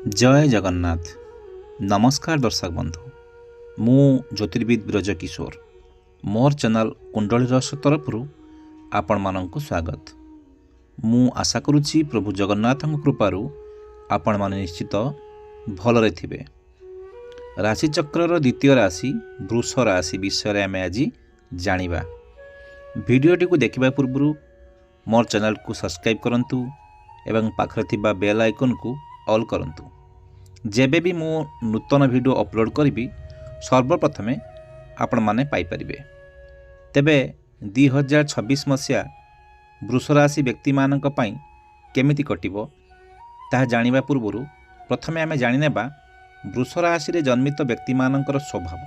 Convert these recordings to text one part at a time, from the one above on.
ଜୟ ଜଗନ୍ନାଥ। ନମସ୍କାର ଦର୍ଶକ ବନ୍ଧୁ, ମୁଁ ଜ୍ୟୋତିର୍ବିଦ ବ୍ରଜ କିଶୋର। ମୋର ଚ୍ୟାନେଲ୍ କୁଣ୍ଡଳୀ ରହସ୍ୟ ତରଫରୁ ଆପଣମାନଙ୍କୁ ସ୍ୱାଗତ। ମୁଁ ଆଶା କରୁଛି, ପ୍ରଭୁ ଜଗନ୍ନାଥଙ୍କ କୃପାରୁ ଆପଣମାନେ ନିଶ୍ଚିତ ଭଲରେ ଥିବେ। ରାଶିଚକ୍ରର ଦ୍ୱିତୀୟ ରାଶି ବୃଷ ରାଶି ବିଷୟରେ ଆମେ ଆଜି ଜାଣିବା। ଭିଡ଼ିଓଟିକୁ ଦେଖିବା ପୂର୍ବରୁ ମୋର ଚ୍ୟାନେଲକୁ ସବସ୍କ୍ରାଇବ୍ କରନ୍ତୁ ଏବଂ ପାଖରେ ଥିବା ବେଲ୍ ଆଇକନ୍କୁ ଅଲ୍ କରନ୍ତୁ। ଯେବେ ବି ମୁଁ ନୂତନ ଭିଡ଼ିଓ ଅପଲୋଡ଼ କରିବି, ସର୍ବପ୍ରଥମେ ଆପଣମାନେ ପାଇପାରିବେ। ତେବେ 2026 ମସିହା ବୃଷ ରାଶି ବ୍ୟକ୍ତିମାନଙ୍କ ପାଇଁ କେମିତି କଟିବ, ତାହା ଜାଣିବା ପୂର୍ବରୁ ପ୍ରଥମେ ଆମେ ଜାଣିନେବା ବୃଷ ରାଶିରେ ଜନ୍ମିତ ବ୍ୟକ୍ତିମାନଙ୍କର ସ୍ୱଭାବ।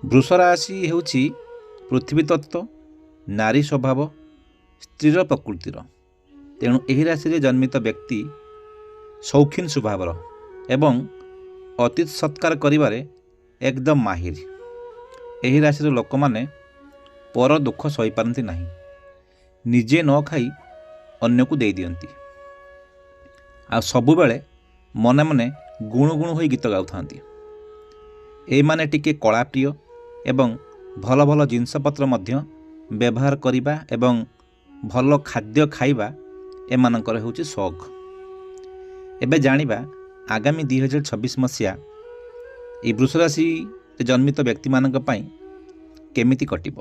ବୃଷ ରାଶି ହେଉଛି ପୃଥିବୀ ତତ୍ତ୍ୱ, ନାରୀ ସ୍ୱଭାବ, ସ୍ତ୍ରୀର ପ୍ରକୃତିର। ତେଣୁ ଏହି ରାଶିରେ ଜନ୍ମିତ ବ୍ୟକ୍ତି ଶୌଖିନ ସ୍ୱଭାବର ଏବଂ ଅତିଥି ସତ୍କାର କରିବାରେ ଏକଦମ ମାହିର। ଏହି ରାଶିର ଲୋକମାନେ ପର ଦୁଃଖ ସହିପାରନ୍ତି ନାହିଁ। ନିଜେ ନ ଖାଇ ଅନ୍ୟକୁ ଦେଇଦିଅନ୍ତି ଆଉ ସବୁବେଳେ ମନେ ମନେ ଗୁଣୁ ଗୁଣୁ ହୋଇ ଗୀତ ଗାଉଥାନ୍ତି। ଏମାନେ ଟିକେ କଳାପ୍ରିୟ ଏବଂ ଭଲ ଭଲ ଜିନିଷପତ୍ର ମଧ୍ୟ ବ୍ୟବହାର କରିବା ଏବଂ ଭଲ ଖାଦ୍ୟ ଖାଇବା ଏମାନଙ୍କର ହେଉଛି ସଉକ। ଏବେ ଜାଣିବା ଆଗାମୀ 2026 ମସିହା ଏହି ବୃଷ ରାଶିରେ ଜନ୍ମିତ ବ୍ୟକ୍ତିମାନଙ୍କ ପାଇଁ କେମିତି କଟିବ।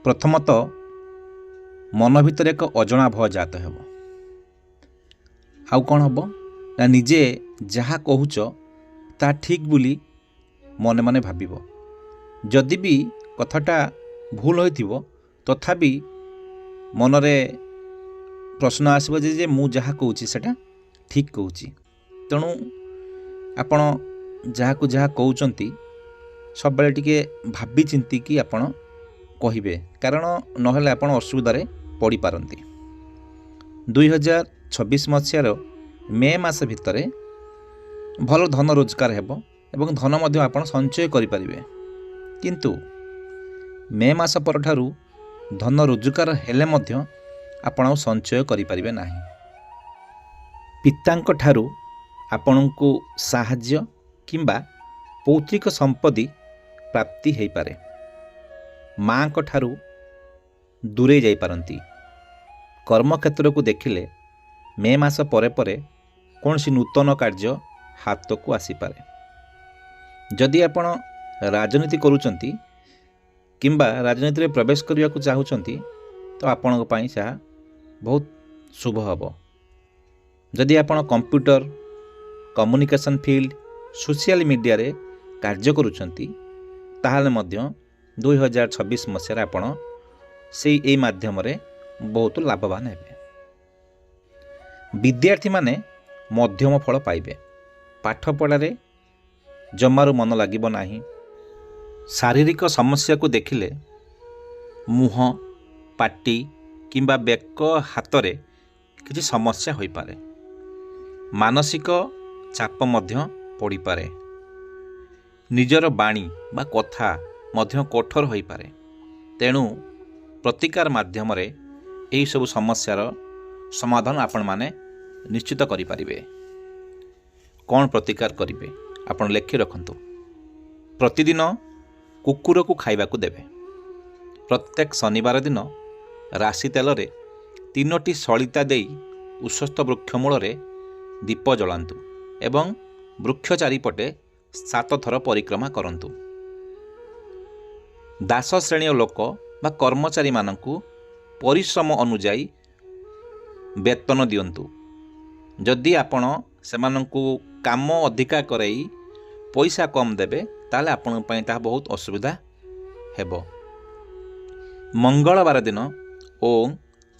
ପ୍ରଥମତଃ ମନ ଭିତରେ ଏକ ଅଜଣା ଭୟ ଜାତ ହେବ। ଆଉ କ'ଣ ହେବ ନା, ନିଜେ ଯାହା କହୁଛ ତାହା ଠିକ୍ ବୋଲି ମନେ ମନେ ଭାବିବ। ଯଦି ବି କଥାଟା ଭୁଲ ହୋଇଥିବ, ତଥାପି ମନରେ ପ୍ରଶ୍ନ ଆସିବ ଯେ ମୁଁ ଯାହା କହୁଛି, ସେଇଟା ଠିକ୍ କହୁଛି। ତେଣୁ ଆପଣ ଯାହାକୁ ଯାହା କହୁଛନ୍ତି, ସବୁବେଳେ ଟିକେ ଭାବି ଚିନ୍ତିକି ଆପଣ କହିବେ, କାରଣ ନହେଲେ ଆପଣ ଅସୁବିଧାରେ ପଡ଼ିପାରନ୍ତି। 2026 ମସିହାର ମେ ମାସ ଭିତରେ ଭଲ ଧନ ରୋଜଗାର ହେବ ଏବଂ ଧନ ମଧ୍ୟ ଆପଣ ସଞ୍ଚୟ କରିପାରିବେ। କିନ୍ତୁ ମେ ମାସ ପରଠାରୁ ଧନ ରୋଜଗାର ହେଲେ ମଧ୍ୟ ଆପଣ ଆଉ ସଞ୍ଚୟ କରିପାରିବେ ନାହିଁ। ପିତାଙ୍କ ଠାରୁ ଆପଣଙ୍କୁ ସାହାଯ୍ୟ କିମ୍ବା ପୌତ୍ରିକ ସମ୍ପତ୍ତି ପ୍ରାପ୍ତି ହୋଇପାରେ। ମାଆଙ୍କ ଠାରୁ ଦୂରେଇ ଯାଇପାରନ୍ତି। କର୍ମକ୍ଷେତ୍ରକୁ ଦେଖିଲେ ମେ ମାସ ପରେ ପରେ କୌଣସି ନୂତନ କାର୍ଯ୍ୟ ହାତକୁ ଆସିପାରେ। ଯଦି ଆପଣ ରାଜନୀତି କରୁଛନ୍ତି କିମ୍ବା ରାଜନୀତିରେ ପ୍ରବେଶ କରିବାକୁ ଚାହୁଁଛନ୍ତି, ତ ଆପଣଙ୍କ ପାଇଁ ତାହା ବହୁତ ଶୁଭ ହେବ। ଯଦି ଆପଣ କମ୍ପ୍ୟୁଟର, କମ୍ୟୁନିକେସନ୍ ଫିଲ୍ଡ, ସୋସିଆଲ ମିଡ଼ିଆରେ କାର୍ଯ୍ୟ କରୁଛନ୍ତି, ତାହେଲେ ମଧ୍ୟ 2026 ମସିହାରେ ଆପଣ ଏଇ ମାଧ୍ୟମରେ ବହୁତ ଲାଭବାନ ହେବେ। ବିଦ୍ୟାର୍ଥୀମାନେ ମଧ୍ୟମ ଫଳ ପାଇବେ। ପାଠପଢ଼ାରେ ଜମାରୁ ମନ ଲାଗିବ ନାହିଁ। ଶାରୀରିକ ସମସ୍ୟାକୁ ଦେଖିଲେ ମୁହଁ, ପାଟି କିମ୍ବା ବେକ, ହାତରେ କିଛି ସମସ୍ୟା ହୋଇପାରେ। ମାନସିକ ଚାପ ମଧ୍ୟ ପଡ଼ିପାରେ। ନିଜର ବାଣୀ ବା କଥା ମଧ୍ୟ କଠୋର ହୋଇପାରେ। ତେଣୁ ପ୍ରତିକାର ମାଧ୍ୟମରେ ଏହିସବୁ ସମସ୍ୟାର ସମାଧାନ ଆପଣମାନେ ନିଶ୍ଚିତ କରିପାରିବେ। କ'ଣ ପ୍ରତିକାର କରିବେ, ଆପଣ ଲେଖି ରଖନ୍ତୁ। ପ୍ରତିଦିନ କୁକୁରକୁ ଖାଇବାକୁ ଦେବେ। ପ୍ରତ୍ୟେକ ଶନିବାର ଦିନ ରାଶି ତେଲରେ ତିନୋଟି ସଳିତା ଦେଇ ଅଶ୍ୱତ୍ଥ ବୃକ୍ଷ ମୂଳରେ ଦୀପ ଜଳାନ୍ତୁ ଏବଂ ବୃକ୍ଷ ଚାରିପଟେ ସାତ ଥର ପରିକ୍ରମା କରନ୍ତୁ। ଦାସ ଶ୍ରେଣୀୟ ଲୋକ ବା କର୍ମଚାରୀମାନଙ୍କୁ ପରିଶ୍ରମ ଅନୁଯାୟୀ ବେତନ ଦିଅନ୍ତୁ। ଯଦି ଆପଣ ସେମାନଙ୍କୁ କାମ ଅଧିକା କରାଇ ପଇସା କମ୍ ଦେବେ, ତାହେଲେ ଆପଣଙ୍କ ପାଇଁ ତାହା ବହୁତ ଅସୁବିଧା ହେବ। ମଙ୍ଗଳବାର ଦିନ ଓଁ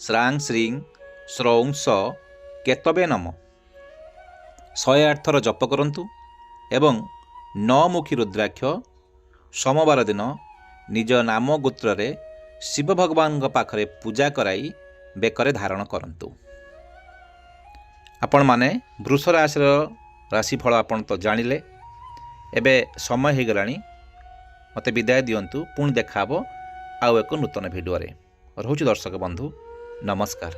ଶ୍ରାଂ ଶ୍ରୀଂ ଶ୍ରୌଂ ସ କେତବେ ନମ 108 ଥର ଜପ କରନ୍ତୁ ଏବଂ ନଅମୁଖୀ ରୁଦ୍ରାକ୍ଷ ସୋମବାର ଦିନ ନିଜ ନାମ ଗୋତ୍ରରେ ଶିବ ଭଗବାନଙ୍କ ପାଖରେ ପୂଜା କରାଇ ବେକରେ ଧାରଣ କରନ୍ତୁ। ଆପଣମାନେ ବୃଷ ରାଶିର ରାଶିଫଳ ଆପଣ ତ ଜାଣିଲେ। ଏବେ ସମୟ ହୋଇଗଲାଣି, ମୋତେ ବିଦାୟ ଦିଅନ୍ତୁ। ପୁଣି ଦେଖା ହେବ ଆଉ ଏକ ନୂତନ ଭିଡ଼ିଓରେ। ରହୁଛି ଦର୍ଶକ ବନ୍ଧୁ, ନମସ୍କାର।